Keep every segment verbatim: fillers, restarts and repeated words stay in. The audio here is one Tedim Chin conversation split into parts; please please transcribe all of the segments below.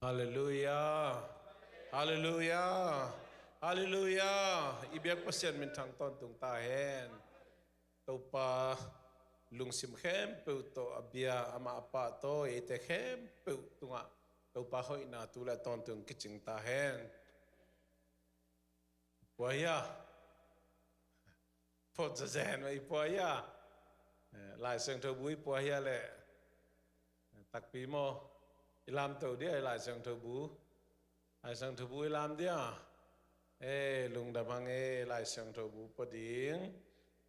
Halleluiah. Halleluiah. Halleluiah. I biak Pasian minthang tawntung ta hen. Topa lungsim khempeuh tawh a bia amah a pah tawh eite khempeuh tungah Topa hoihna tu le tawntung kicing ta hen. Pua hia? Phot zazen mah i pua hia? Eh, Lai Siangtho bu i pua hia leh? Eh, takpi maw? I lamto dia i Lai Siangtho bu. Lai Siangtho bu i lam dia. Eh, lungdam hang e, Lai Siangtho bu pua ding.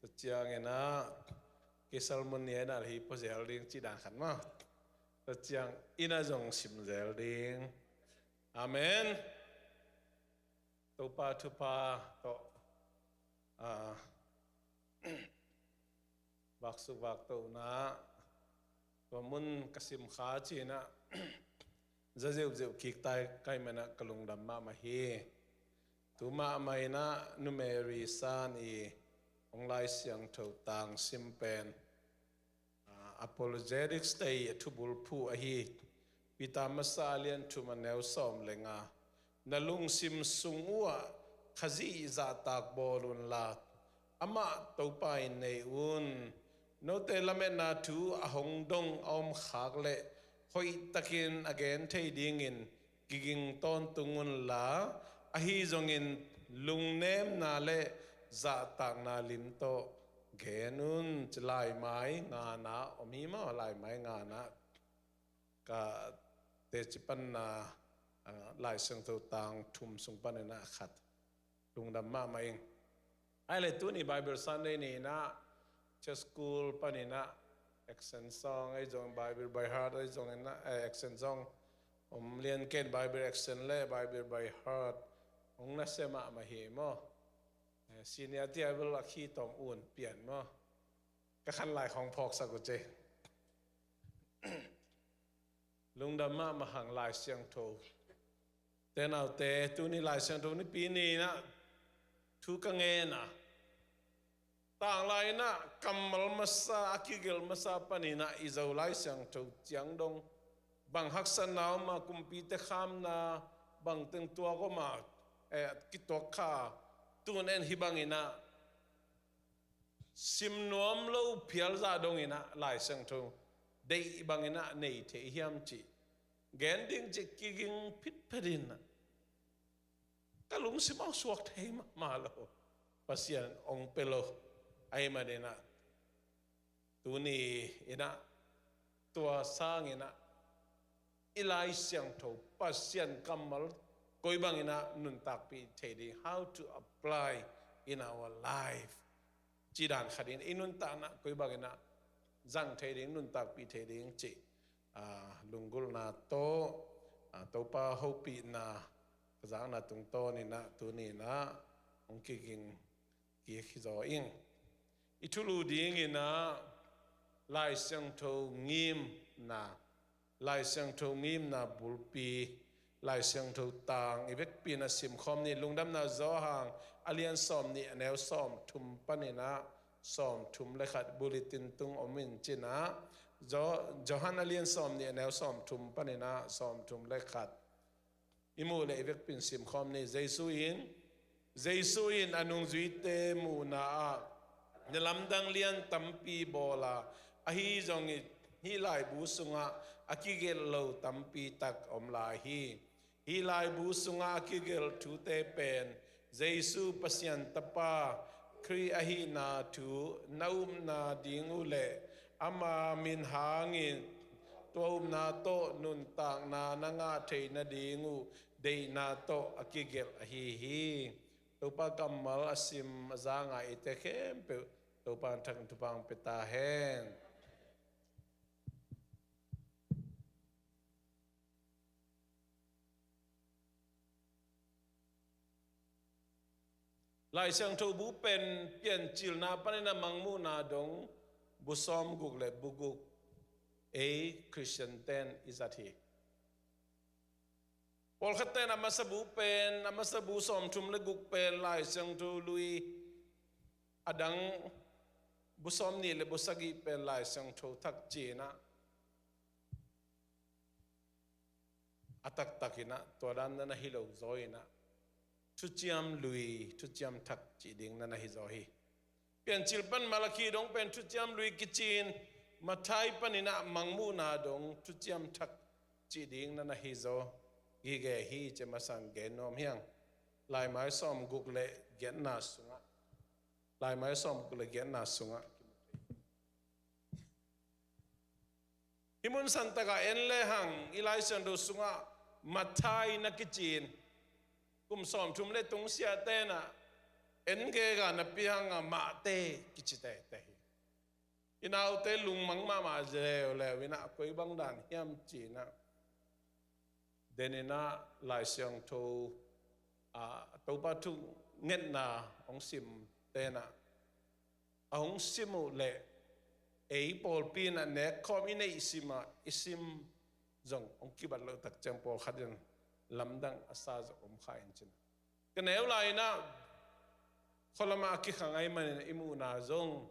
Tua ciangin ah, kei sermon ni a inah hi pua zel ding ci dan khat maw. Tua ciangin ah zong sim zel ding. Amen. Topa thupha tawh, ah, vaksuk vaktohna, tua mun ka sim kha cinah, za zeuhzeuh kik tai kai manah ka lungdam mahmah hi. Tu mahmah inah Nu Mary San i hong Lai Siangtho tang sim pen, ah, Apologetics te i a thubulphuh ahi Peter masa a lian thum a neu sawm le nga. Na lungsim sung uhah Khazih zahtak bawl unla, amah Topa in nei un. Note lametna thu a hong dong a om khak leh hoihtakin a gen thei dingin kiging tawntung unla, ahi zongin lungnemna le zahtakna lim tawh gen un. Ci laimai ngana om hi maw, laimai ngana ka teci panna, ah, Lai Siangtho tang thum sung paninah khat. Lungdam mahmah ing. Ai le tuni Bible Sunday ni inah, church school paninah, action song, ai zong Bible by heart, ai zong inah, eh, action song om lian ken Bible action le Bible by heart hong nasia mahmah hi maw. Eh, senior tiabil a khi tawm un pian maw. Ka khan lai khawng phawksak uh ce. Lungdam mahmah hang Lai Siangtho. Te naute, tuni Lai Siangtho nipi ni inah thu ka ngen a, tanglai inah kammal masa a kigelh masa paninah i Zo Lai Siangtho ciang dong bang haksatna om a, kumpite khamna bang teng tuak om a, eh, kituak kha, tun en hi bang inah sim nuam lo phial zah dong inah Lai Siangtho deih bang inah nei thei hiam cih gen ding cih kiging phitphet inah ka lungsim a suak thei mahmah lo. Pasian ong pe lo. Ahih maninah tuni inah tua sang inah i Lai Siangtho Pasian kammal koi bang inah nuntakpih thei ding, how to apply in our life, ci dan khat in i nuntakna koi bang inah zang thei ding, nuntakpih thei ding cih, ah, lunggulhna tawh, ah, Topa hopihna ka zakna tungtawn inah tuni inah hong kiging kik hi zaw ing. I thulu ding inah Lai Siangtho ngimna, Lai Siangtho ngimna bulpi, Lai Siangtho tang i vekpi inah simkhawm ni. Lungdamna Johan a lian sawm nih a neu sawm thum paninah sawm thum le khat, bulletin tung om in cinah, Jo-, Johan a lian sawm nih a neu sawm thum paninah sawm thum le khat i muh le i vekpi in simkhawm ni. Jesu in, Jesu in a nungzuite muhna ah na lamdang lian tampi bawl a, ahi zongin hih laibu sungah a kigelh lo tampi tak om lai hi. Hih laibu sungah a kigelh thute pen Jesu Pasian Tapa Khrih ahihna thu na upna ding uh le ama min hangin tua upna tawh nuntakna na ngah theih nading uh deihna tawh a kigelh ahi hi. Topa kammal a sim a za ngai eite khempeuh Topa in thupha hong pia ta hen. Lai Siangtho bu pen Piancilna panin a mangmuhna dong bu sawm guk le bu guk ei Khristian ten i zat hi. Pawlkhat ten a masa bu pen, a masa bu sawmthum le guk pen Lai Siangtho Lui, a dang bu sawmnih le bu sagih pen Lai Siangtho Thak ci-in ah a taktak inah tua dan na na hi lo zaw inah thuciam lui, thuciam thak cih ding na na hi zaw hi. Piancil pan Malakhi dong pen thuciam lui kici-in Matthai pan inah mangmuhna dong thuciam thak cih ding na na hi zaw gige hi ci masan gen nuam hiang. Laimai sawm guk le giatna sungah, Laimai sawm guk le giatna sungah hih mun santakah en lehang i Lai Siangtho sungah Matthai na kici-in kum sawmthum le tungsiah tenah en gega na pianga Mahte kici tete hi. I naute lungmang mahmah leuleu inah koi bang dan hiam ci-inah den inah Lai Siangtho, a, Topa thu ngetna hong sim tenah a hong sim uh leh ei pawlpi inah nekkhawm i neih simah i sim zong hong kibat loh takciang pawlkhat in lamdang a sa zong om kha in cin. Ka neu lai inah khualamah a kikhang ahi manin i muhna zong,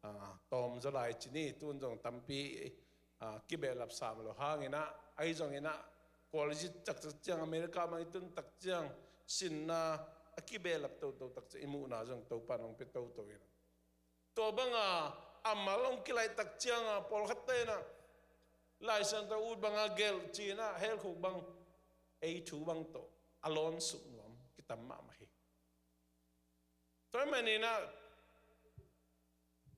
a, tawm zaw lai cin hi. Tun zong tampi, a, kibehlap sam lo hang inah ahi zong inah college taktak ciang America bang i tun takciang sinna a kibehlap toto takciang i muhna zong Topa in hong pia toto inah tua banga a mal hong kilaih takcianga pawlkhatte inah Lai Siangtho ut banga gelh ci-inah helkhuk bang ei thu bang tawh a lawnsuk nuam kitam mahmah hi. Tua ahih maninah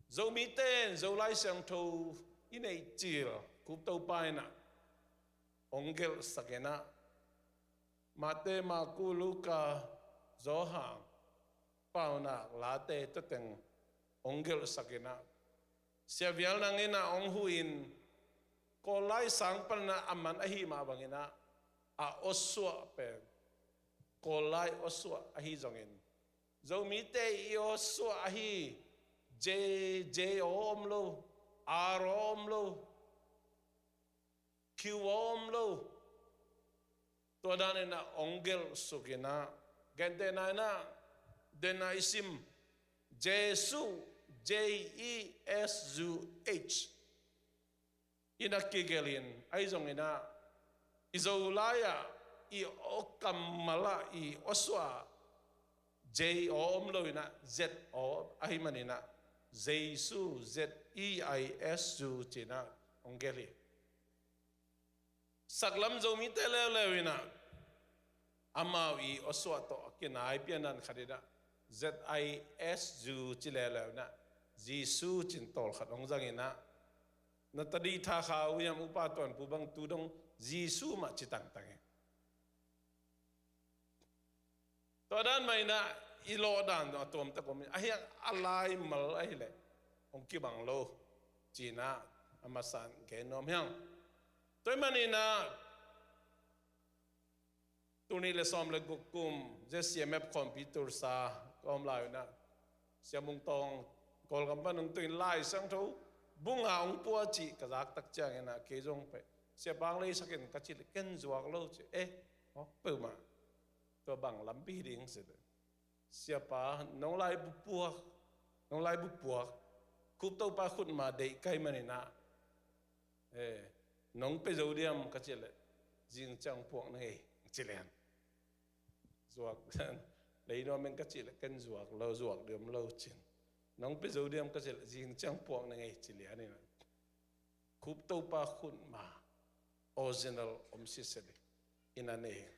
Zomite in Zo Lai Siangtho i neih cil Kup Topa inah hong gelhsak inah Mate, Maku, Luka, Johan, Paunak late tuateng hong gelhsak inah Sia Vial Nang inah hong huh in Kawl lai sang pan inah a man ahi mah bang inah a awsuah pen Kawl lai awsuah ahi zongin Zomite i awsuah ahi J, J aw om lo, R aw om lo, Q aw om lo. Tua dan inah hong gelhsuk inah gentehna inah den a i sim Jesuh, J E S U H inah kigelh in ahi zong inah i Zo lai-ah i aw kammal ah i awsuah J aw om lo inah Z aw ahi man inah Jesu, Z E I S U ci-inah hong gelh hi. Saklam Zomite leuleu inah amau i awsuah tawh a kinai pianan khat inah Z I S U ci leuleu inah Jesu ci-in tawlkhat hong zang inah na tadih tha kha uh hiam upa tuanpu bang tu dong Jesu mah ci tangtang hi. Tua dan mah inah i lawh dan a tuamtak om in ahi hang a laimal ahileh hong kibang lo ci-inah a masa in gen nuam hiang. Tua ahih maninah tul nih le sawm le guk kum Z C M F khawmpi tulsa ka om lai inah Sia Mung Tawng Kawlgam pan hong tun Lai Siangtho bunga hong pua cih ka zak takciang inah kei zong pen Sia Pang leisak in ka cih leh ken zuak lo ci. Eh, hawk peuhmah. Tua bang lampi ding si leh Siapa, nong laibu puak, nong laibu puak, Kup Topa khut mah deih ka hih man inah, eh, nong pia zo diam ka cih leh zing ciang puak na ngei ci lian. Zuak lei nuam ing ka cih leh ken zuak lo, zuak diam lo cin. Nong pia zo diam ka cih leh zing ciang puak na ngei ci lian inah Kup Topa khut mah original om sitset hi. Inah nei hi.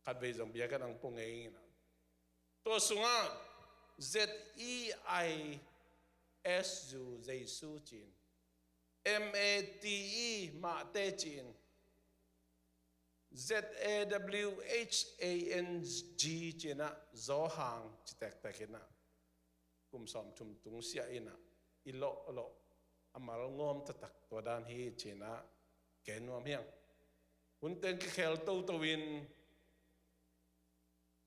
Khatvei zong biakinn ah hong pua ngei inah tua sungah Z E I S U Jesu ci-in, M A T E Mahte ci-in, Z A W H A N G ci-inah Zawhang ci tektek inah kum sawmthum tungsiah inah i lawh lawh a mal ngawm taktak tua dan hi ci-inah gen nuam hiang. Hun teng kikhel toto in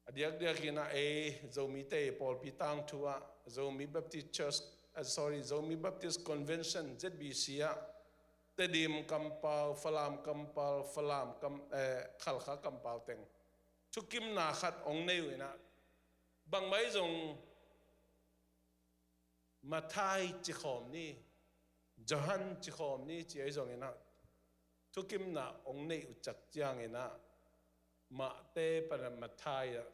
a diakdiak inah ei Zomite pawlpi tangthu ah Zomi Baptist Church, ah, sorry, Zomi Baptist Convention, Z B C ah Tedim kampau, Falam kampau, Falam kam, eh, Khalkha kampau teng thukimna khat hong nei uh inah bangmah zong Matthai ci khawm ni, Johan ci khawm ni ci ahi zong inah thukimna hong neih uh ciangin ah Mate pan Matthai ah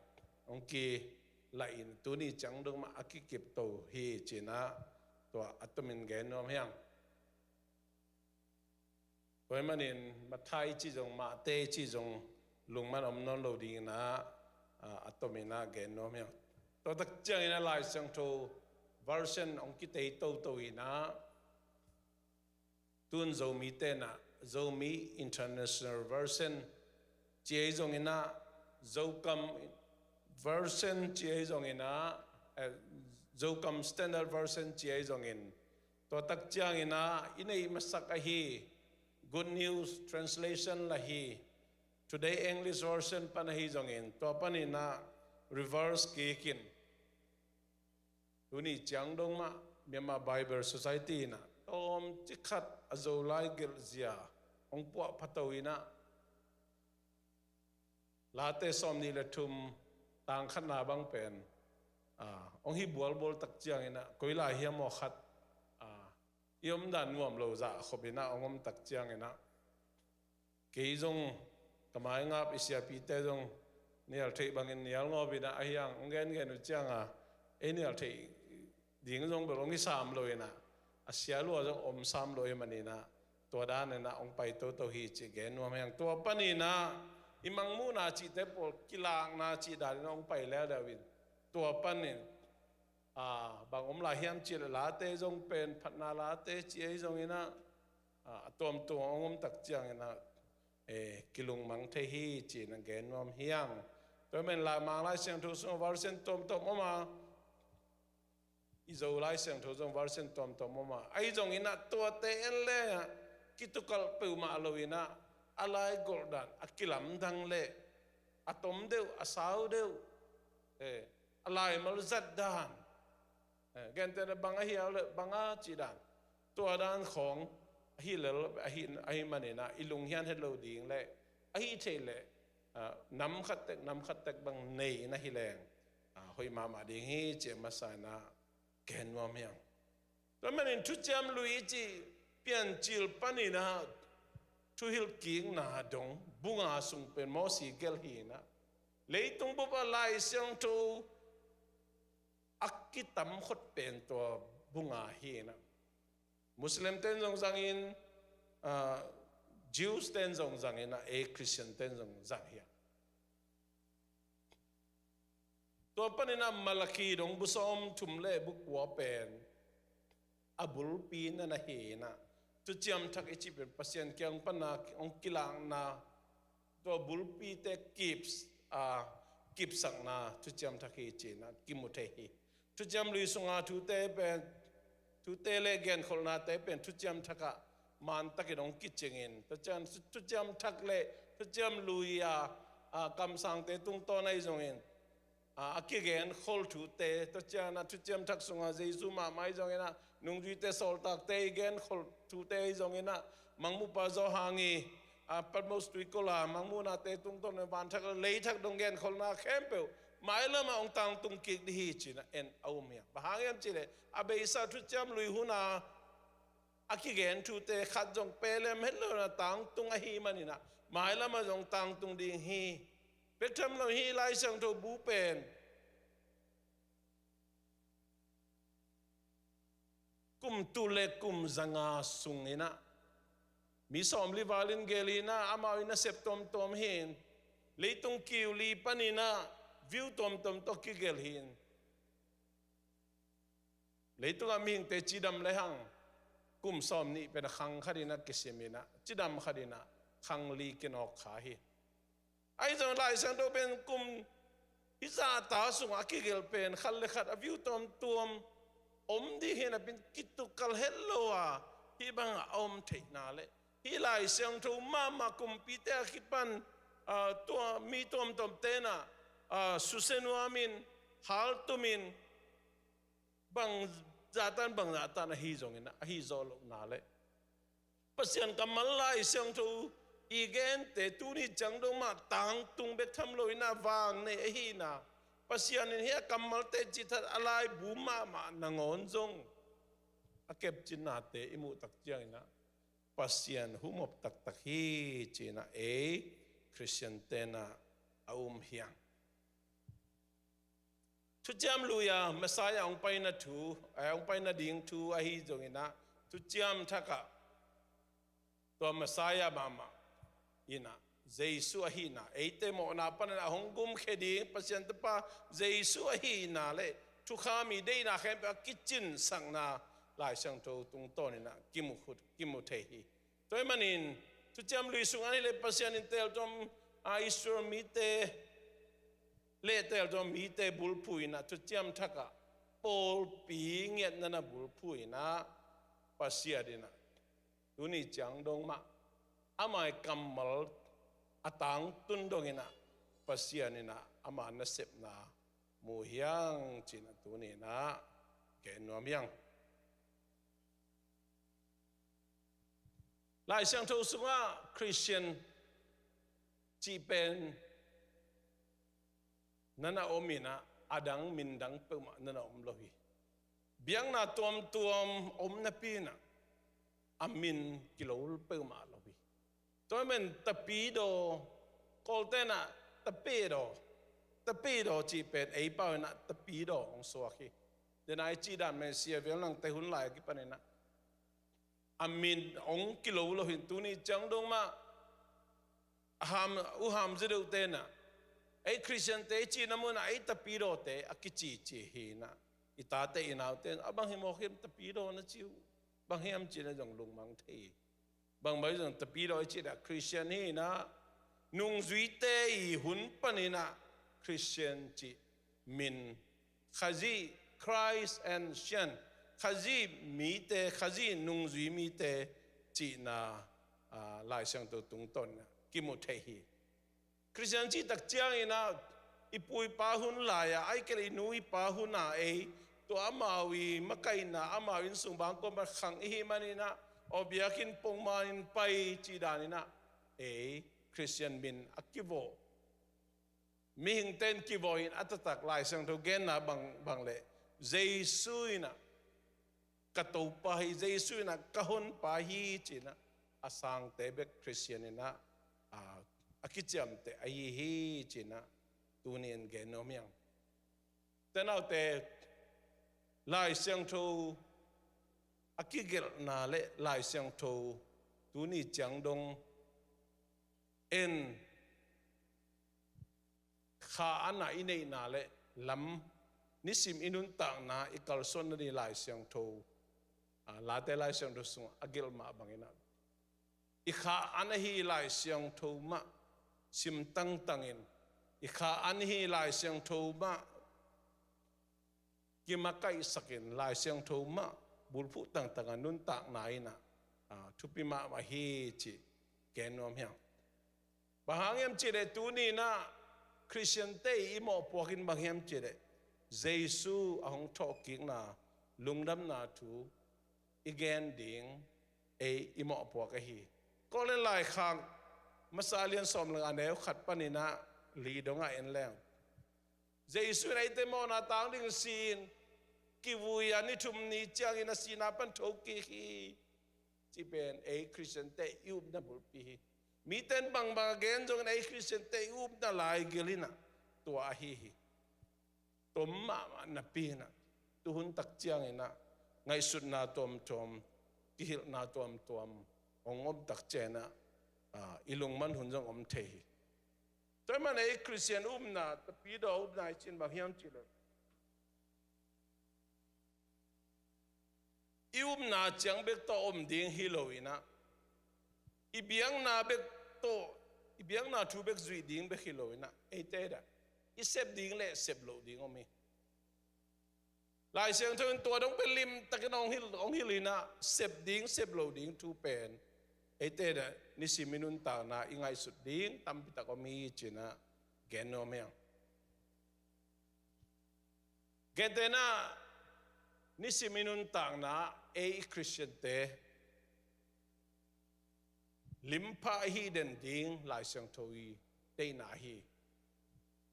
hong kilahin tuni ciang dong mah a kikip to hi ci-in ah tua a tomin gen nuam hi hang. Tua ahih manin Matthai cih zong, Mate cih zong lungmuang om nawn lo dingin ah, a, a tomin ah gen nuam hi hang. Tua tak ciangin ah Lai Siangtho version hong kitei toto in ah, tun Zomite in ah Zomi International Version ci ahi zongin ah, Zokam Version ci ahi zongin ah, eh, Zokam Standard Version ci ahi zongin, tua tak ciangin ah i neih masak ahi Good News Translation la hi, Today English Version pan ahi zongin, tua panin ah reverse kikin, tuni ciang dong mah Myanmar Bible Society in ah tawmcik khat a Zolai gelhzia hong puahpha to in ah, Late sawmnih le thum, tang khatna bang pen, a, hong hi bualbual tak ciangin ah, koi lai hiam aw khat, a, i omdan nuam lo zah khop in ah hong om tak ciangin ah, kei zong ka maingap i siapite zong nial theih bangin nial ngawp in ah, ahi hang hong gengen uh ciang a, ei nial theih ding zong bel hong hi sam lo in ah, a sia lua zong om sam lo ahih manin ah, tua dan in ah hong pai toto hi cih gen nuam hi hang. Tua panin ah i Mangmuhna cihte pawl kilakna cih dan in ah hong pai leuleu in, tua panin, a, bang om lai hiam cih leh Late zong pen, Phatna Late ci ahi zongin ah, a, a tuamtuam hong om tak ciangin ah, e, kilungmang thei hi ci-in ah gen nuam hi hang. Tua ahih manin Lai, Mang Lai Siangtho sungah version tuamtuam om a, i Zo Lai Siangtho zong version tuamtuam om a, ahi zongin ah tuate en leng ah kitukalh peuhmah lo in ah, a lai golh dan a kilamdang leh a tom deuh, a sau deuh, e, a laimal zat dan, e, gentehna bang a hi a leh bang a cih dan, tua dan khawng ahi lel, ahi, ahih manin ah i lunghian het lo ding leh, ahi thei leh, a, nam khat tek nam khat tek bang nei in ah hi leng, a, hoih mahmah ding hi cih a masa in ah gen nuam hi hang. Tua ahih manin Thuciam Lui i cih Piancil panin ah thuhilhkikna dong, Bu Nga sung pen Mawsi gelh hi in ah, leitung bup ah Lai Siangtho a kitam khot pen tua Bu Nga hi in ah, Muslim ten zong zangin, a, Jews ten zong zangin ah, ei Christian ten zong zang hi a. Tua panin ah Malakhi dong Bu Sawmthum le Bu Kua pen a bulpi na na hi in ah, Thuciam Thak i cih pen Pasian kiang pan a hong kilakna, tua bulpite kip, a, kipsakna Thuciam Thak hi ci-in ah kimu thei hi. Thuciam Lui sunga thute pen, thute le genkholhnate pen Thuciam Thak ah mantakin hong kicingin, tua ciang Thuciam Thak le Thuciam Lui a, a, kamsangte tungtawn ahi zongin, a, a kigenkhol thute, tua ciang ah Thuciam Thak sunga Jesu mahmah ahi zongin ah, nungzuite, sawltakte i genkhol thute ahi zongin ah, Mangmupa Zo Hang i, a, Patmos tuikol a Mangmuhnate tungtawn in vanthak le leithak dong genkholhna khempeuh mailam ah hong tangtung kik ding hi ci-in ah en a um hi a. Bang hang hiam cih leh a beisa Thuciam Lui hun a a kigen thute khat zong pelem het lo in ah tangtung ahih manin ah, mailam ah zong tangtung ding hi. Bek tham lo hi, Lai Siangtho bu pen kum tul le kum zanga sungin ah mi sawmli val in gelh in ah, amau in a sep tuamtuam hi in, leitung kiu li panin ah view tuamtuam tawh kigelh hi in, leitungah mihingte cidam lehang kum sawmnih pen a khang khat in ah kisim in ah, cidam khat in ah khang li kinawk kha hi. Ahi zong Lai Siangtho pen kum hih zahta sungah a kigelh pen khat le khat a view tuamtuam om ding hi napi-in, kitukal het lo a hih bangah a om theihna le hih Lai Siangtho mahmah kumpite a kipan, ah, tua mi tuamtuamte in ah, ah, susia nuamin, haltumin, bang zahtan, bang zahtan ahi zongin ah, ahi zawh lohna le Pasian kammal Lai Siangtho i gente tuni ciang dong mah tangtung bek tham lo in ah vang nei ahi in ah, Pasian in hih a kammalte cithat a laibu mahmah nangawn zong a kepcinnate i muh tak ciangin ah, Pasian humop taktak hi, ci-in ah ei Khristian-te in ah a um hi hang. Thuciam Lui-a Messiah hong paina thu, eh, hong paina ding thu ahi zongin ah, Thuciam Thak ah tua Messiah mahmah in ah, Jesu ahihna, eite mawhna panin ah hong gumkhia ding Pasian Tapa Jesu ahihna le thukham i deihna khempeuh a kicinsakna Lai Siangtho tungtawnin ah kimu khut, kimu thei hi. Tua ahih manin Thuciam Lui sungah ahih leh Pasian in teltuam, a, Israel mite le teltuam mite bulphuh in ah Thuciam Thak ah pawlpi ngiatna na bulphuh in ah Pasian in ah tuni ciang dong mah ama kammal a tangtun dongin ah Pasian in ah ama nasepna mu hi hang, ci-in ah tuni-in ah gen nuam hi hang. Lai Siangtho sungah Khristian cih pen na na om in ah, a dang, min dang peuhmah na na om lo hi. Biakna tuamtuam om napi-in ah a min kilo peuhmah lo hi. Tua ahih manin Tapidaw, Kawlte'n ah Tapidaw, Tapidaw cih pen ei pau-in ah Tapidaw hong suak hi. Denai cih dan Messiah vial nangte hun lai a kipanin ah a min hong kilo lo hi. Tuni ciang dong mah a ham, u ham zedeuhte'n ah ei Khristiante i cihna munah ei Tapidawte a kicici hi-in ah, i tate i naute in ah, a bang hi mawk hiam Tapidaw na ci uh, bang hiam ci-in ah zong lungmang thei hi. Bang bang zong Tapidaw i cih leh Khristian hi-in ah, nungzuite i hun panin ah Khristian cih min, Khazih, Christ and Christian, Khazih mite, Khazih nungzui mite cihna, a, Lai Siangtho tungtawn ah kimu thei hi. Khristian cih tak ciangin ah i pu i pa hun lai-a, ahih kei leh i nu i pa hun a ei, tua amau i makaihna, amau inn sung bangkua pan khang i hih manin ah, aw biakinn pongman in pai cih danin ah ei Khristian min a kivawh, mihingte in kivawh in a taktak Lai Siangtho genna bang, bang leh Jesu in ah ka Topa hi, Jesu in ah ka Honpa hi ci-in ah a sangte bek Khristian in ah, a, a kiciamteh ahi hi ci-in ah tuni-in gen nuam hi hang. Te naute, Lai Siangtho a kigelhna le Lai Siangtho tuni ciang dong en kha an a i neihna le lam nisim i nuntakna i kalsuan nading Lai Siangtho, a, Late Lai Siangtho sungah a gelh mah bangin ah i kha an ahi Lai Siangtho mah sim tangtangin, i kha an ahi Lai Siangtho mah kimakaihsakin Lai Siangtho mah bulphuh tangtang a nuntakna in ah, a, thupi mahmah hi cih gen nuam hi hang. Bang hang hiam cih leh tuni-in ah Khristiante i mawhpuak in bang hiam cih leh Jesu a hong thawhkikna lungdamna thu i gen ding ei i mawhpuak ahi. Korin Laikhak masa a lian sawm le nga, a neu khat panin ah li dongah en leng, Jesu in eite mawhna tang ding si-in kivui a, ni thum ni ciangin a sihna pan thokik hi. Cih pen ei Khristiante i upna bulpi hi. Mite in bangbang a gen zongin ei Khristiante i upna laigil in ah tua ahi hi. Tua mahmah napi-in ah tuhun tak ciangin ah ngaihsutna tuamtuam, kihilhna tuamtuam hong om tak ciangin ah, a, i lungman hun zong om thei hi. Tua ahih manin ei Khristian upna, Tapidaw upna i cih bang hiam cih leh i upna ciang bek tawh om ding hi lo-in ah, i biakna bek tawh, i biakna thu bek zuih ding bek hi lo-in ah, eite in ah i sep ding le sep loh ding om hi. Lai Siangtho in tua dong pen limtakin hong hilh, hong hilh in ah, sep ding sep loh ding thu pen eite in ah nisim i nuntakna i ngaihsut ding tampi tak om hi ci-in ah gen nuam hi hang. Gentehna, nisim i nuntakna ei Khristiante limphah ahih den ding Lai Siangtho i deihna hi.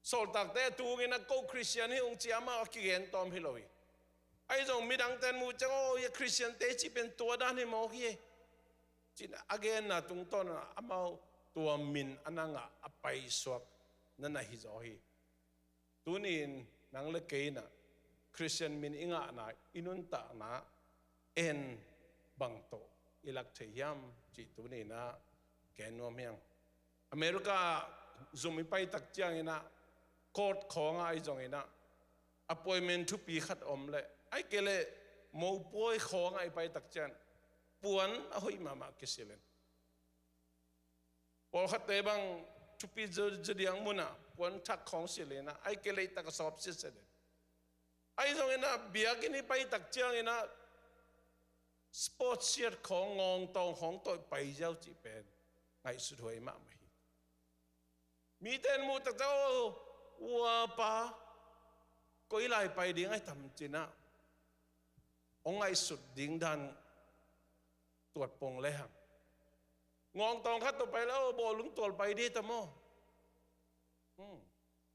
Sawltakte a tung in ah ko Khristian hi ung ci-a amau a kigen tawm hi lo hi. Ahi zong midangte in muh ciang, aw, hia Khristiante cih pen tua dan hi mawk hi, Cih a genna tungtawn ah amau tua min a na ngah a paisuak na na hi zaw hi. Tuni-in nang le kei in ah Khristian min i ngahna, i nuntakna en bang tawh i lak thei hiam cih tuni-in ah gen nuam hi ing. America zum i pai tak ciangin ah court khawngah ahi zongin ah appointment thupi khat om leh, ahih kei leh mopuai khawngah i pai tak ciang puan a hoih mahmah kisilh in. Pawlkhatte bang thupi zaw, zaw diak munah puanthak khawng silh in ah, ahih kei leh tak a sawp silh silh in. Ahi zongin ah biakinn i pai tak ciangin ah sports shirt khawng, ngawngtawng khawng tawh pai ziau cih pen ngaihsut huai mahmah hi. Mite in muh tak ciang, "Oh, ua pa, koi lai pai ding ahi tam?" ci-in ah hong ngaihsut ding dan tuat pong lehang. Ngawngtawng khat tawh pai leh, "Oh, bawlung tual pai ding tam aw?" Hmm.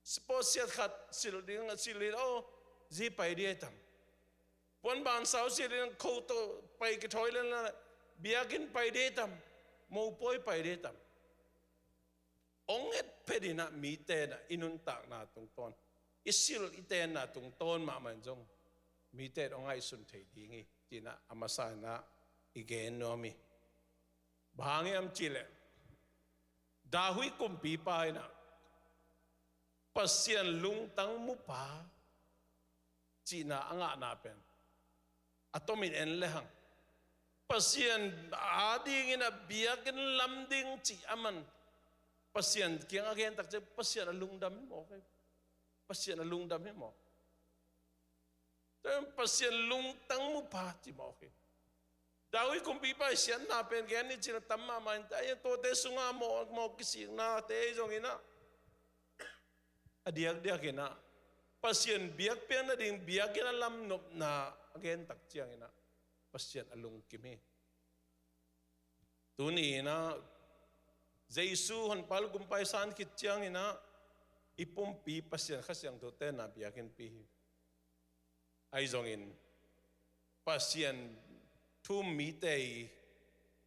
Sports shirt khat silh ding, silh in, "Oh, zi pai ding tam?" Puanban sau silh in, "Kho tawh pai kithawi leh, biakinn pai ding tam? Mopuai pai ding tam?" Hong etphet in ah mite in ah i nuntakna tungtawn, i silh i tenna tungtawn mahmah in zong mite in hong ngaihsun thei ding hi, ci-in ah a masa in ah i gen nuam hi. Bang hang hiam cih leh David kumpipa in ah Pasian lungtang mupa cihna a ngahna pen a tomin en lehang, Pasian adingin ah biakinn lam ding cih a man Pasian kiang a gen tak ciang Pasian a lungdam hi mawk hi. Pasian a lungdam hi mawk. Tua Pasian lungtang mupa ci mawk hi. David kumpipa i siatna pen gen ni cih leh tam mahmah in, a tuate sungah mawh, mawh kisiknate ahi zongin ah a diakdiakin ah Pasian biakpiakna ding, biakinn a lam nopna a gen tak ciangin ah Pasian a lungkim hi. Tuni-in ah Jesu Honpa le Gumpa i san khit ciangin ah i pumpi Pasian Kha Siangtho tenna biakinnpi hi. Ahi zongin Pasian thu-um mite i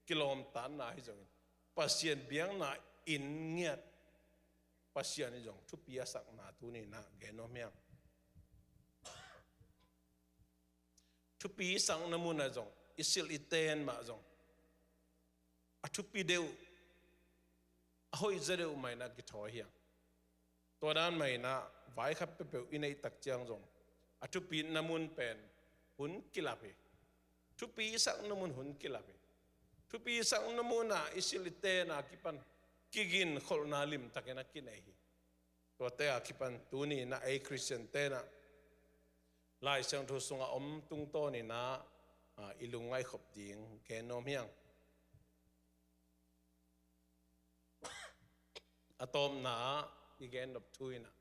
kilawmtatna ahi zongin Pasian biakna inn ngiat Pasian in zong thupi a sakna tuni-in ah gen nuam hi ing. Thupi i sakna munah zong, i silh i ten mah zong a thupi deuh, a hoih zaw deuh mah in ah kithawi hi ing. Tua dan mah in ah vai khat peuhpeuh i neih tak ciang zong a thupina mun pen hun kilap hi. Thupi i sakna mun hun kilap hi. Thupi i sakna munah i silh i tenna kipan kiginkholhna limtakin a kinei hi. Tuate a kipan tuni-in ah ei Khristiante in ah Lai Siangtho sungah om tungtawnin ah, ah, i lungngaih khop ding gen nuam hi ing. A tawpna ah i gen nop thu in ah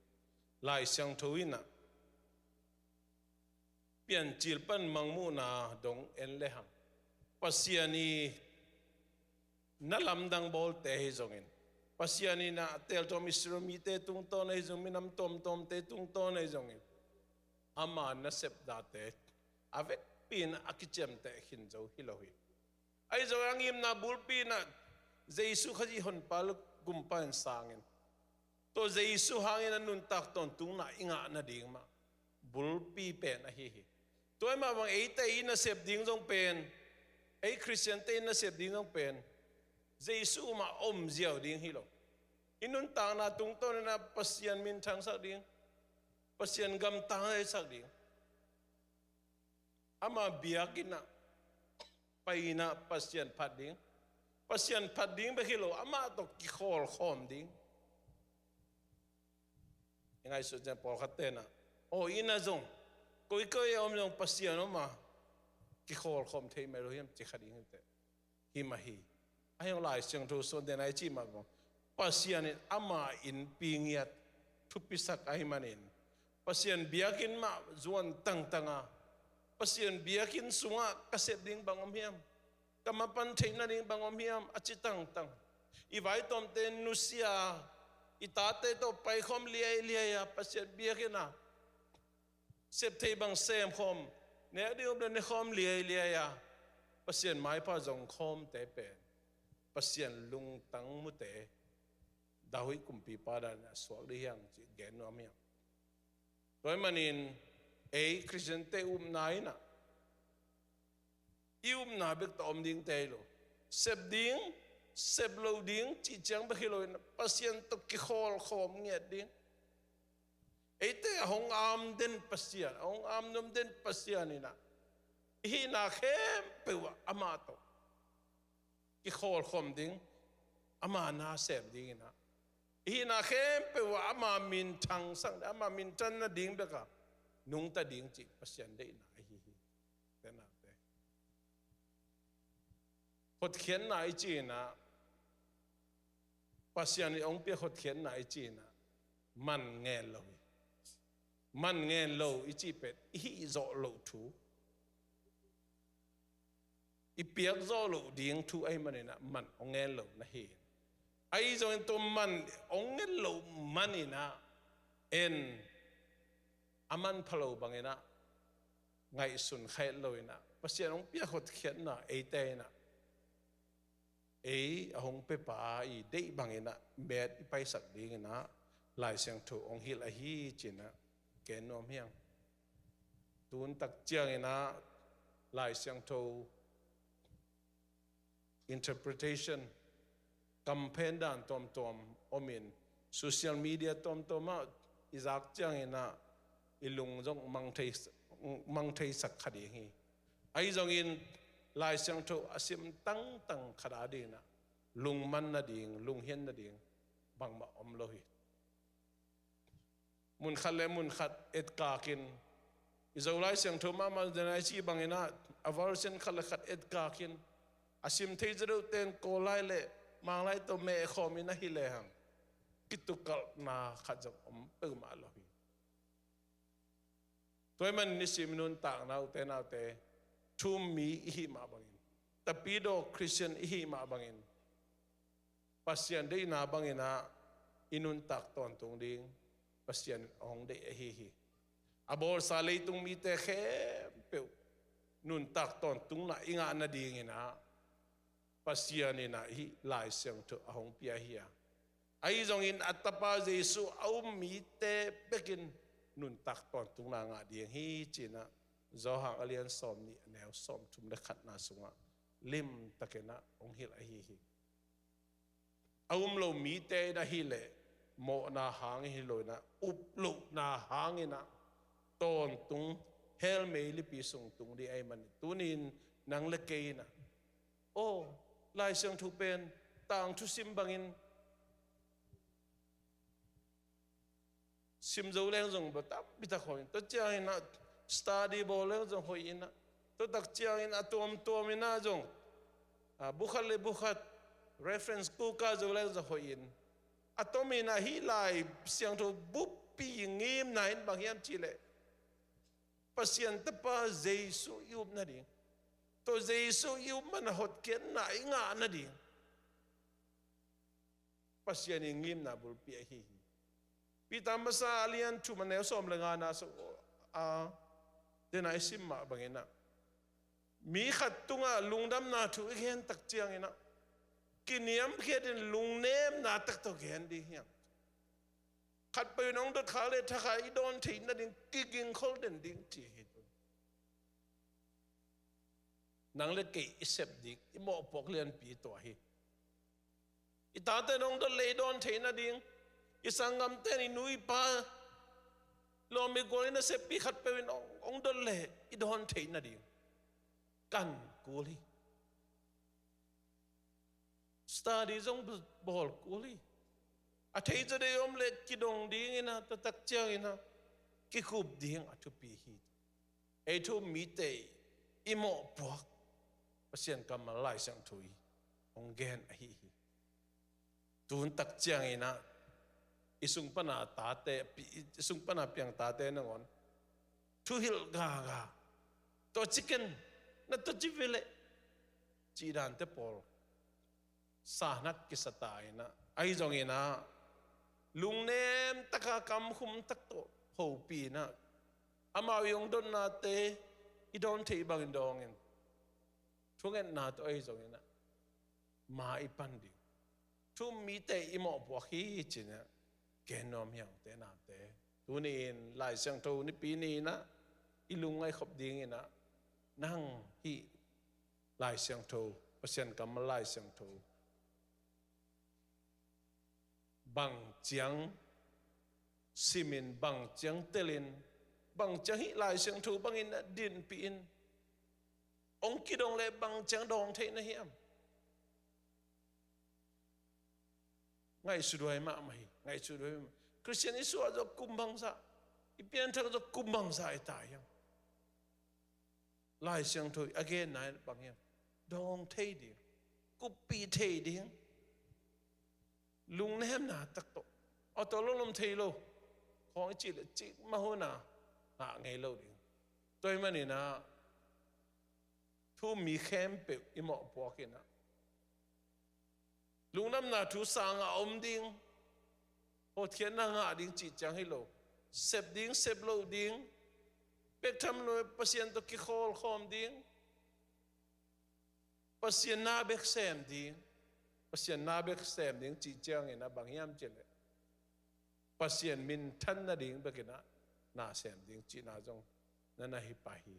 Lai Siangtho in ah Piancil pan Mangmuhna dong en lehang, Pasian i na lamdang bawlte ahi zongin, Pasian in ah a teeltawm Israel mite tungtawn ahi zongin, minam tuamtuamte tungtawn ahi zongin, ama nasepnate a vekpi in a kiciamteh khin zo hi lo hi. Ahi zongin a ngimna bulpi in ah Jesu Khazih Honpa le Gumpa in sangin, tua Jesu hangin a nuntak tawntungna i ngah nading mah bulpi pen ahi hi. Tua ahih mah bang eite i nasep ding zong pen, ei Khristiante i nasep ding zong pen Jesu mah om ziau ding hi lo. I nuntakna tungtawnin ah Pasian minthangsak ding, Pasian gamtang sak ding, ama biakinn ah pai in ah Pasian phat ding, Pasian phat ding bek hi lo, amah tawh kikhawlkhawm ding. I ngaihsut ciang pawlkhatte in ah, "Aw, inn ah zong koikoi a om zong Pasian om a, kikhawlkhawm thei mah lo hiam?" ci kha ding hi teh. Hi mah hi. Ahi zong Lai Siangtho suante in ah i cih mah bang, Pasian in ama innpi ngiat thupisak ahih manin, Pasian biakinn mah zuan tangtang a, Pasian biakinn sungah ka sep ding bang om hiam, ka mapan theih nading bang om hiam, a ci tangtang. I vaitawmte nusia, i tate tawh paikhawm liailiai a, Pasian biakinn ah sep theih bang semkhawm, nek ding om leh nekhawm liailiai a, Pasian maipha zongkhawmte pen Pasian lungtang mute David kumpipa dan a suak dih hiang cih gen nuam hiang. Tua ahih manin ei Khristiante upna inah i upna bek tawh om ding te hi lo. Sep ding, sep lo ding cih ciang bek hi lo inah Pasian tawh kikhawlkhawm ngiat ding. Eite a hong am den Pasian, a hong am nuam den Pasian inah i hihna khempeuh ah amah tawh kikhawlkhawm ding, ama na sem ding inah i hihna khempeuh ah ama minthang sang, ama minthan nading bek a nungta ding cih Pasian deihna ahi hi. Tenate hotkhiatna i cih inah, Pasian in hong piak hotkhiatna i cih inah man ngen lo hi. Man ngen lo i cih pen i hih zawh loh thu, i piak zawh loh ding thu ahih man inah man hong ngen lo na hi. Ahi zongin tua man hong ngen loh man inah en a manpha lo bang inah ngaihsun kha het lo inah Pasian hong piak hotkhiatna eite inah ei a hong piapa i deih bang inah met i paisak ding inah Lai Siangtho hong hilh ahi ci inah gen nuam hiang. Tun tak ciang inah Lai Siangtho interpretation, kamphen dan tuamtuam om in, social media tuamtuam ah i zak ciang inah i lung zong mang thei, mang theisak kha ding hi. Ahi zongin Lai Siangtho a sim tangtang khat a ding inah lungman nading, lunghian nading bangmah om lo hi. Mun khat le mun khat etkak in, i Zolai Siangtho mahmah den a i cih bang inah a version khat le khat etkak in, a sim thei zaw deuh ten Kawl lai le Mang lai tawh mehkhawm in ahi lehang kitukalhna khat zong om peuhmah lo hi. Tua ahih manin nisim i nuntakna ute naute, thu-um mi i hih mah bangin, Tapidaw Khristian i hih mah bangin, Pasian deihna bang inah i nuntak tawntung ding Pasian in a hong deih ahi hi. A bawlsa leitung mite khempeuh nuntak tawntungna i ngah nading inah Pasian inah hih Lai Siangtho a hong pia hi a, ahi zongin a Tapa Jesu a um mite bekin nuntak tawntungna ngah ding hi ci inah Johan a lian sawmnih a neu sawmthum le khatna sungah limtak inah hong hilh ahi hi. A um lo mite in ahih leh mawhna hangin hi lo inah, up lohna hangin ah tawntung, hell meilipi sung tung ding ahih manin, tuni-in nang le kei inah, aw, Lai Siangtho pen tangthu sim bangin sim zo leng zong bel tampi tak hoih in, tua ciangin ah study bawl leng zong hoih in ah, tua tak ciangin a tuamtuam in ah zong, a, bu khat le bu khat reference kuka zo leng zong hoih in, a tomin ah hih Lai Siangtho buppi ngimna in bang hiam cih leh Pasian Tapa Jesu i up nading, tua Jesu i up man a hotkhiatna i ngah nading Pasian i ngimna bulpi ahi hi. Peter masa a lian thum a neu sawm le ngana sung, a, dena i sim mah bangin ah, mi khat tungah lungdamna thu i gen tak ciangin ah, kiniamkhiat in lungnemna tak tawh gen ding hiam? Khatpeuh in hong dot khak leh thakhai i dawn theih nading kigingkhol den ding ci hi. Nang le kei i sep ding i mawhpuak lianpi tua hi. I tate in hong dot leh i dawn theih nading, i sanggamte in i nu i pa, lawm i gual in a seppi khatpeuh in hong, hong dot leh i dawn theih nading kan kul hi. Study zong bawl kul hi. A thei zaw deuh om leh kidong dingin ah, tua tak ciangin ah kikhup ding a thupi hi. Ei thu-um mite i mawhpuak Pasian kammal Lai Siangtho in hong gen ahi hi. Tun tak ciangin ah i sung pana tate, i sung pana piang tate nangawn thuhilh gaga, tua ci ken, na tua ci ve leh, cih dante pawl sa nak kisa ta in ah, ahi zongin ah lungnem taka kamkhum tak tawh hopih in ah, amau i hong dotnate i dawn theih bangin dawngin, thungetna tawh ahi zongin ah, ma i pan ding. Thu-um mite i mawhpuak hi ci-in ah gen nuam hi hang, ute naute. Tuni-in Lai Siangtho Nipi ni-in ah i lungngaih khop dingin ah, nang hih Lai Siangtho, Pasian kammal Lai Siangtho bang ciang simin, bang ciang telin, bang ciang hih Lai Siangtho bangin ah dinpihin, hong kidong leh bang ciang dawng theih na hiam? Ngaihsuthuai mahmah hi, ngaihsuthuai mahmah. Khristian i suah zawh kum bangzah, i pianthak zawh kum bangzah i ta hiam? Lai Siangtho a genna in bang hiam? Dawng thei ding, kuppih thei ding, lungnemna tak tawh. Aw, tua lawmlawm thei lo khawng i cih leh cikmah hun a ngah ngei lo ding. Tua ahih manin ah thu-um mi khempeuh i mawhpuak in ah, lungdamna thu sangah a om ding, hotkhiatna ngah ding cih ciang hi lo, sep ding, sep loh ding, bek tham lo, Pasian tawh kikhawlkhawm ding, Pasian na bek sem ding, Pasian na bek sem ding cih ciangin ah bang hiam cih leh Pasian minthan nading bekin ah na sem ding cihna zong na na hi pah hi.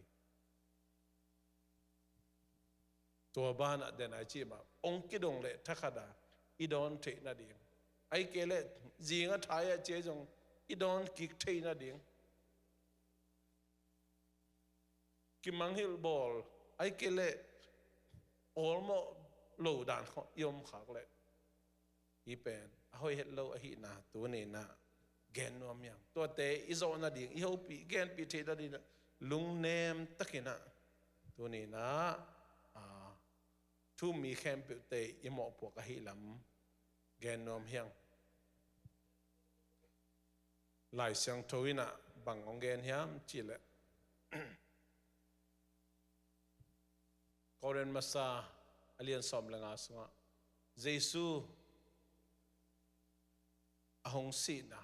Tua banah den a i cih mah, hong kidong leh thakhat a i dawn theih nading, ahih kei leh zing a thai ah ci-a zong i dawn kik theih nading, kimangngilh bawl, ahih kei leh awlmawh lo dan khawng i om khak leh, hih pen a hoih het lo ahihna tuni-in ah gen nuam hi hang. Tuate i zawh nading, i hopih, i genpih theih nading ah lungnem takin ah tuni-in ah, a, thu-um mi khempeuhte i mawhpuak ahih lam gen nuam hi hang. Lai Siangtho in ah bang hong gen hiam cih leh, Korin masa a lian sawm le nga sungah Jesu a hong sihna,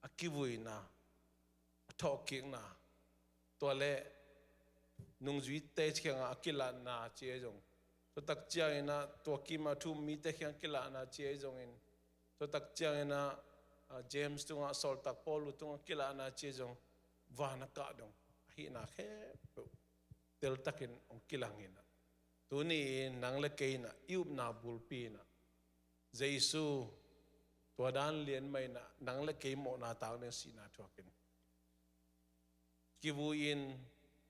a kivuina, a thawhkikna, tua leh nungzuite kiangah a kilatna ci-a zong, tua tak ciangin ah tua kim a thu-um mite kiang kilatna ci-a zongin, tua tak ciangin ah, a, James tungah, sawltak Paul tungah kilatna ci-a zong, van a kah dong ahihna khempeuh teltakin hong kilang in ah, tuni-in nang le kei in ah i upna bulpi in ah Jesu tua dan lian mah in ah nang le kei mawhna tang ding sihna thuakin, kivui-in,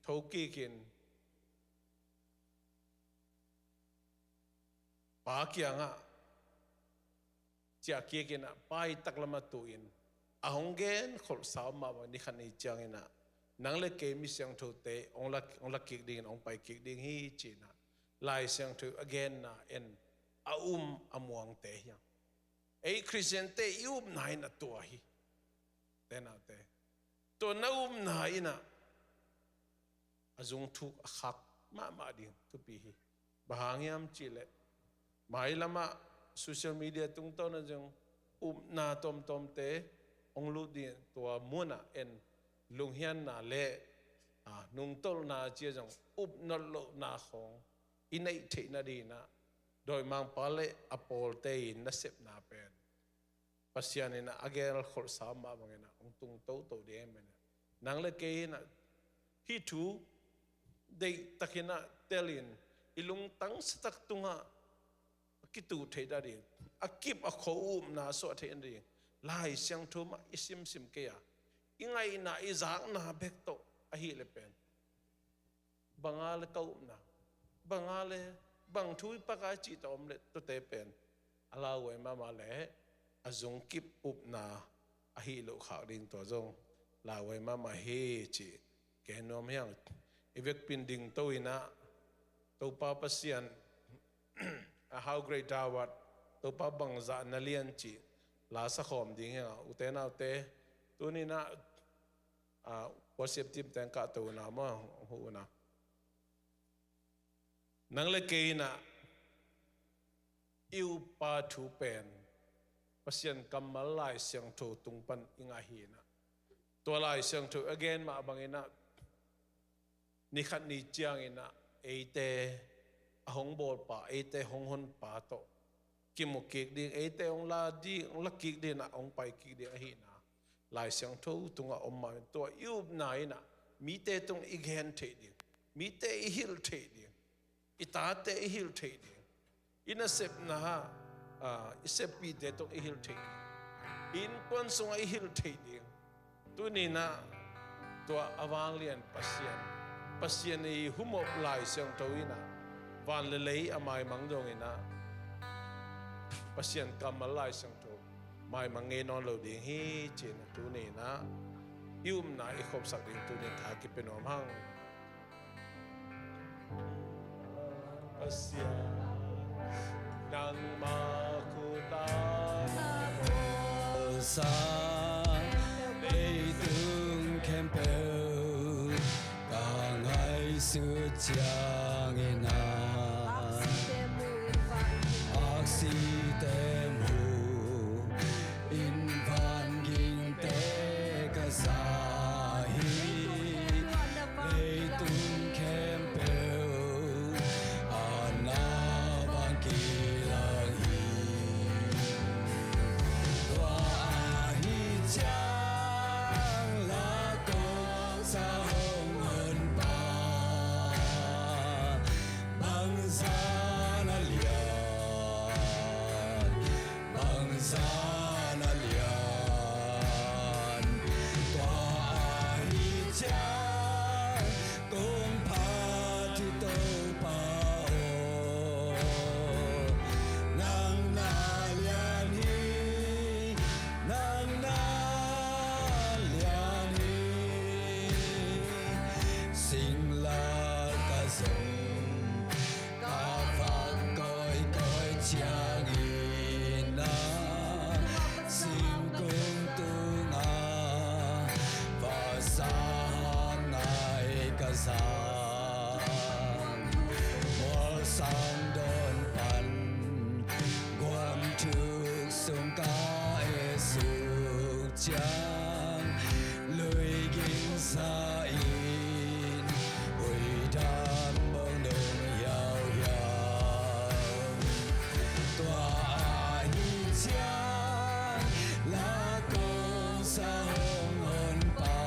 thokikin, Pa kiangah ciahkik in ah, Pa i taklamah tu-in, a hong genkholhsa om mah bang, ni khat ni ciangin ah nang le kei mi siangthote hong la, hong lakik dingin hong paikik ding hi ci-in ah Lai Siangtho a genna en a um a muangte hi hang. Ei Khristiante i upna in ah tua hi. Ute naute, tua na upna in ah a zung thuk a khak mahmah ding thupi hi. Bang hang hiam cih leh, mailamah social media tungtawn ah zong upna tuamtuamte hong lut ding, tua munah en lunghianna le, a, nungtolhna ci-a zong upnawt lohna khawng i neih theih nading in ah dawimangpa le a pawlte in nasepna pen Pasian in ah a genkholhsa mah bangin ah hong tung toto ding ahih manin ah, nang le kei in ah hih thu deihtakin ah telin, i lungtang satak tungah a kituh theih nading, a kip a kho upna suah theih nading Lai Siangtho mah i simsim kei a, i ngaihna, i zakna bek tawh ahih leh pen, bang a le ka upna, bang a le, bang thu i pak a cih tawh om leh tuate pen a lauhuai mahmah leh a zungkip upna ahih loh khak ding tua zong lauhuai mahmah hi cih gen nuam hi hang. I vekpi in dingto in ah, Topa Pasian, a, How Great Thou Art, Topa bangzah na lian cih la sakhawm ding hi hang a, ute naute, tuni in ah, a, worship team teng kahto un a maw, huh un a. Nang le kei in ah i uppa thu pen Pasian kammal Lai Siangtho tung pan i ngah hi in ah, tua Lai Siangtho a gen mah bangin ah ni khat ni ciangin ah eite a hong bawlpa, eite hong honpa tawh kimu kik ding, eite hong la ding, hong la kik ding, a hong pai kik ding ahihna Lai Siangtho tungah om mah in, tua i upna in ah mite tung i gen theih ding, mite i hilh theih ding, i tate i hilh theih ding, i nasepna, ah, i seppihte tung i hilh theih ding, i innkuan sungah i hilh theih ding. Tuni in ah tua a vanglian Pasian, Pasian i humop Lai Siangtho in ah, van le lei a maimang dongin ah, Pasian kammal Lai Siangtho maimang ngei nawn lo ding hi ci-in ah, tuni in ah i upna i khopsak ding tuni in tha kipia nuam hang. Pasian, nangmah khut a sa, leitung khempeuh ka ngaihsut ciangin ah, aksite mu in vangingte ka za hi. Leitung khempeuh a na vang kilang hi. Tua ahi ciang la kong sa hong honpa, bangzah na lian, bangzah na lian. Tua ahi ciang kong phat hi Topa aw, nang na lian hi, nang na lian hi. Singlamteh ah zong ka vak kawikawi ciangin ah, singkung tungah vasa hang ngai ka za. Mualsang dawn pan guam thuk sung ka et suk ciang, lui ging sa in huidam bawng nung hiauhiau. Tua ahi ciang la kong sa hong honpa,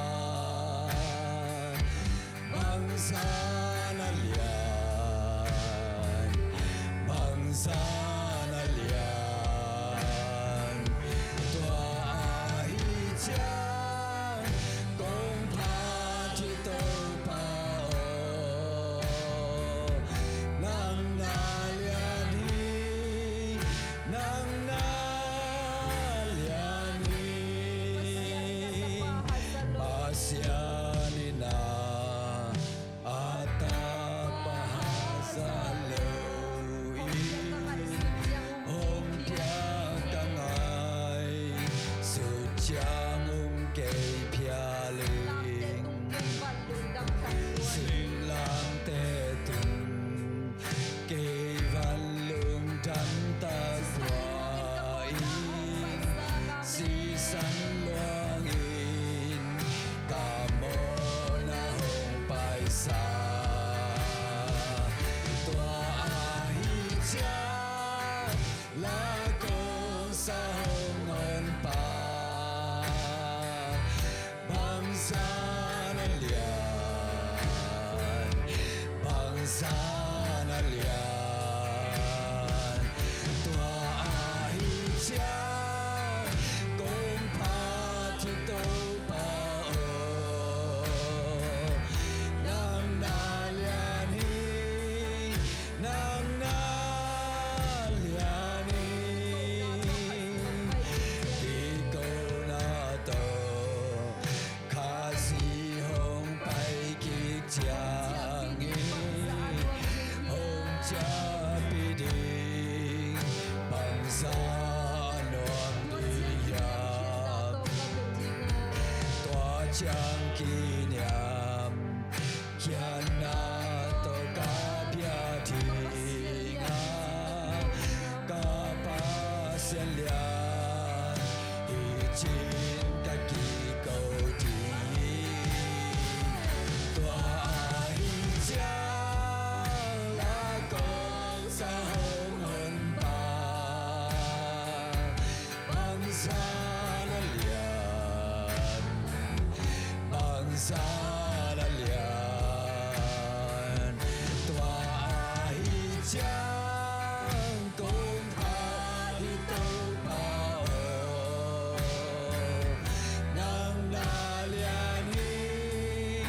bangzah na lian, bangzah na lian. Tua ahi ciang kong phat hi Topa aw, nang na lian hi, nang na lian hi. Pasian in ah a tapa hat zah lo in, hong piak ka ngaihsut ciang um kei phial in. Singlamteh tung kei van lungdam tak tua in, sisan luangin ka mawhna hong paisa. Tua ahi ciang la kong sa hong honpa, bangzah na lian, bangzah na lian. Tua ahi ciang kong phat hi Topa aw, nang na lian hi, nang na lian hi. Kikona tawh Khazih hong pai kik ciangin, hong ciahpih ding bangzah nuam ding hiam? Tua ciang kiniam khiatna tawh ka pia ding a, ka Pasian lian hi ci-in ka kiko ding hi. Tua ahi ciang la kong Sa na lian, tua ahi ciang kong phat hi Topa aw. Nang na lian hi,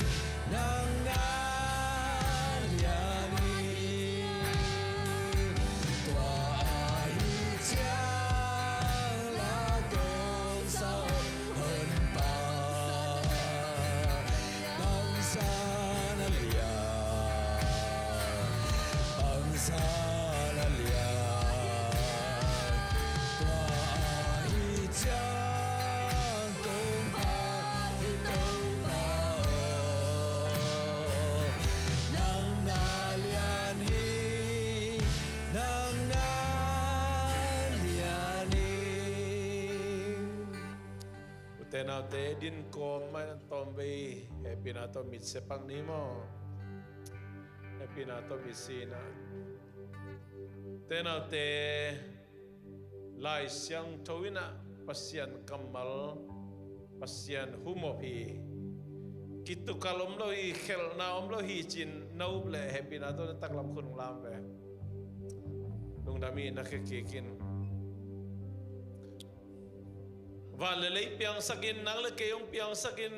nang na lian hi. Tua ahi ciang la kong sa Honpa, bangsa na lian, bangsa na lian. Tua ahi ciang kong phat hi Topa aw. Nang na lian hi, nang na lian hi. Ute naute, din kawm mah in, a tawmvei hehpihna tawh mitsia pak ni maw? Hehpihna tawh mitsia in ah. Ute naute, Lai Siangtho in ah Pasian kammal, Pasian humop hi. Kitukal om lo hi, khelhna om lo hi ci-in na up leh hehpihna tawh na taklam khun lam ve. Lungdam hi, na khia kik in. Van le lei piangsak in, nang le kei hong piangsak in,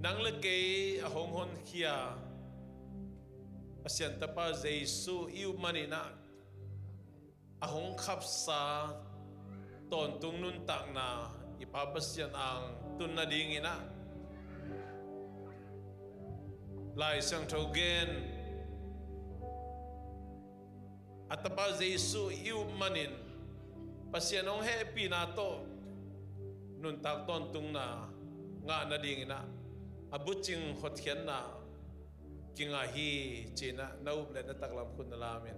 nang le kei a hong honkhia Pasian Tapa Jesu i up manin ah, a hong khapsa tawntung nuntakna i Pa Pasian ang tun nadingin ah, Lai Siangtho gen, a Tapa Jesu i up manin Pasian hong hehpihna tawh nuntak tawntungna ngah nadingin ah, a bucing hotkhiatna kingah hi ci-in ah na up leh na taklam khun na lam in.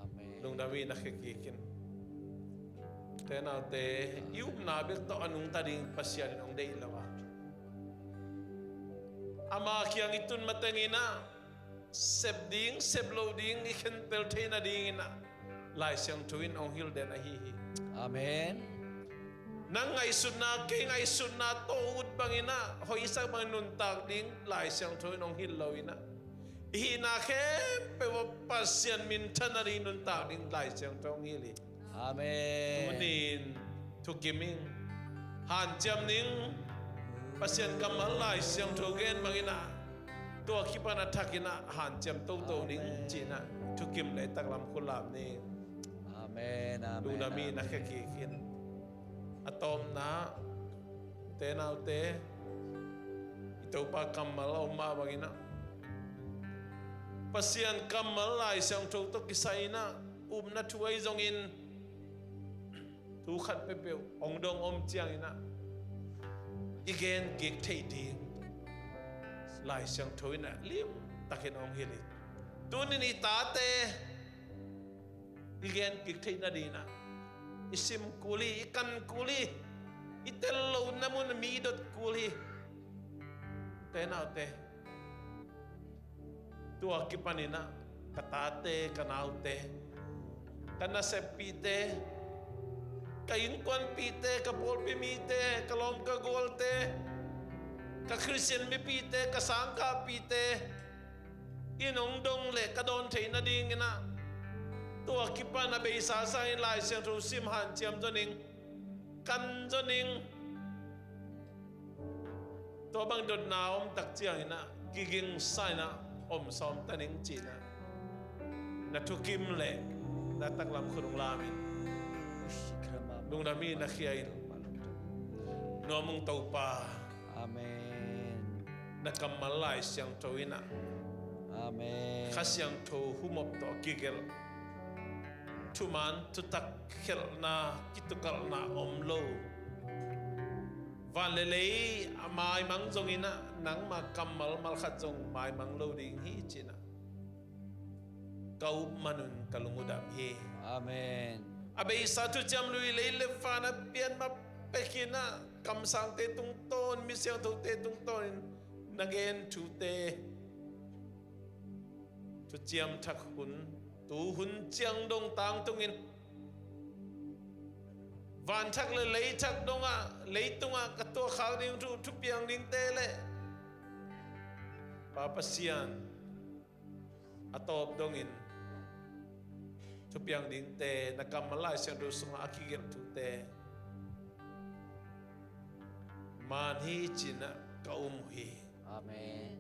Amen. Lungdam hi, na khia kik in. Ute naute, i upna bek tawh a nungta ding Pasian in hong deih lo a, ama kiang i tun matengin ah sep ding, sep loh ding i khentel theih nadingin ah Lai Siangtho in hong hilh den ahi hi. Amen. Nang ngaihsutna, kei ngaihsutna tawh ut bangin ah, hoihsak bangin nuntak ding Lai Siangtho in hong hilh lo in ah, i hihna khempeuh ah Pasian minthan nading nuntak ding Lai Siangtho hong hilh hi. Amen. Tuni-in thukim ing, hanciam ning. Pasian kammal Lai Siangtho gen bangin ah, tua kipan a thak in ah hanciam toto ning, amen, ci-in ah thukim leh taklam khun lam ning. Amen, amen, lungdam hi, na khia kik in. A tawpna, ute naute, i Topa kammal a om mah bangin ah, Pasian kammal Lai Siangtho tawh kisai in ah, upna thu ahi zongin, thu khat peuhpeuh hong dong om ciangin ah, i gen kik theih ding Lai Siangtho in ah limtakin hong hilh hi. Tuni-in i tate i gen kik theih nadingin ah, i sim kul hi, i kan kul hi, i tel lohna mun mi dot kul hi. Ute naute, tua kipanin ah ka tate, ka naute, ka naseppihte, ka innkuanpihte, ka pawlpi mite, ka lawm ka gualte, ka Khristian mipihte, ka sangkahpihte in hong dong leh ka dawn theih nadingin ah, tua kipan a beisa sangin Lai Siangtho sim, hanciam zaw ning, kan zaw ning. Tua bang dotna a om tak ciangin ah, kigingsa in ah, om sawm ta ning ci-in ah, na thukim leh na taklam khun hong lam in. Lungdam hi, na khia in. Nuam ung Topa. Amen. Na kammal Lai Siangtho in ah, amen, Kha Siangtho humop tawh kigelh, thuman thutak khelhna, kitukalhna om lo, van le lei a maimang zongin ah, nangma kammal malkhat zong maimang lo ding hi ci-in ah, ka up man un ka lung uh dam hi. Amen. A beisa thuciam lui lei le van a pian ma pekin ah, kamsangte tungtawn, mi siangthote tungtawnin na gen thute, thuciam thak hun, tu hun ciang dong tangtungin, van thak le lei thak dongah, leitungah ka tuahkhak ding thu, thupiang dingte le Pa Pasian, a tawp dongin thupiang dingte, na kammal Lai Siangtho sungah a kigelh thute man hi ci-in ah ka um uh hi. Amen.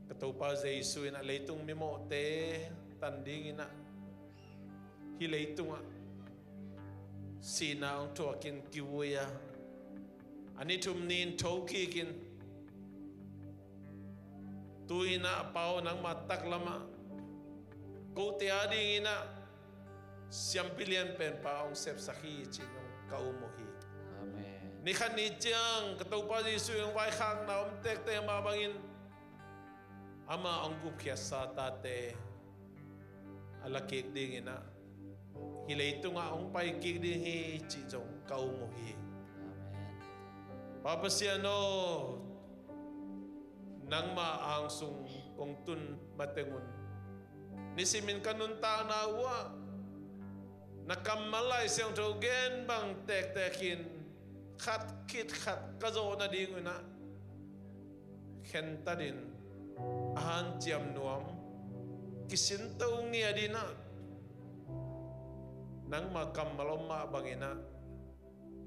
Ka Topa Jesu in ah leitung mimawhte tan dingin ah hih leitungah sihna hong thuakin kivui a, a ni thum ni-in tho kikin, tu-in ah Pa aw, nangma taklamah kote a dingin ah siampi lianpenpa hong sepsak hi ci-in hong ka um uh hi. Amen. Ni khat ni ciang ka Topa Jesu in hong vaikhakna om tektek mah bangin ama hong gupkhiatsa tate a la kik dingin ah hih leitungah hong pai kik ding hi cih zong ka um uh hi. Amen. Pa Pasian aw, nangma angsung kong tun matengun nisimin ka nuntakna uhah na kammal Lai Siangtho gen bang tektekin khat khit khat ka zawh nadingun ah khentatin a hanciam nuam, kisinto ngiatin ah nangma kammal om mah bangin ah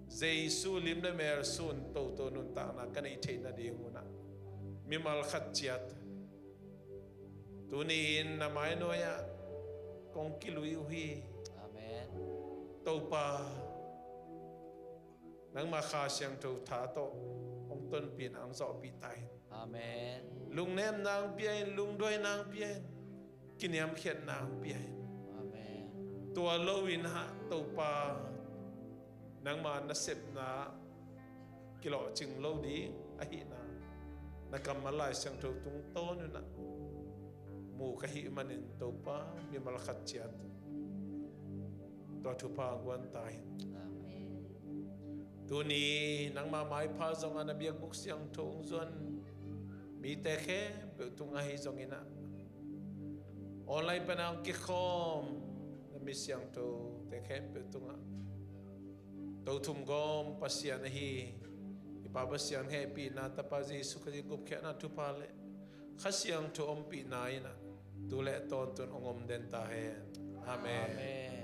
Jesu lim le mel sun toto nuntakna ka neih theih nadingun ah mimal khat ciat tuni-in na mainuai-ah kong kilui uh hi. Amen. Topa, nangma Kha Siangtho tha tawh hong tonpih in hong zawhpih ta in. Amen. Lungnemna hong pia in, lungduaina hong pia in, kiniamkhiatna hong pia in. Amen. Tua lo-in ah Topa, nangma nasepna kilawhcing lo ding ahihna na kammal Lai Siangtho tungtawn un ah mu ka hih manin Topa, mimal khat ciat tua thupha guan ta in. Amen. Tuni nangma maipha zongah na biakbuk siangtho hong zuan mite khempeuh tungah hi zongin ah online pan a hong kikhawm na mi siangthote khempeuh tungah Tothum gawm Pasian ahi i Pa Pasian hehpihna, Tapa Jesu Khazih gupkhiatna, thupha le Kha Siangtho ompihna in ah tu le tawntung hong om den ta hen. Amen. Amen.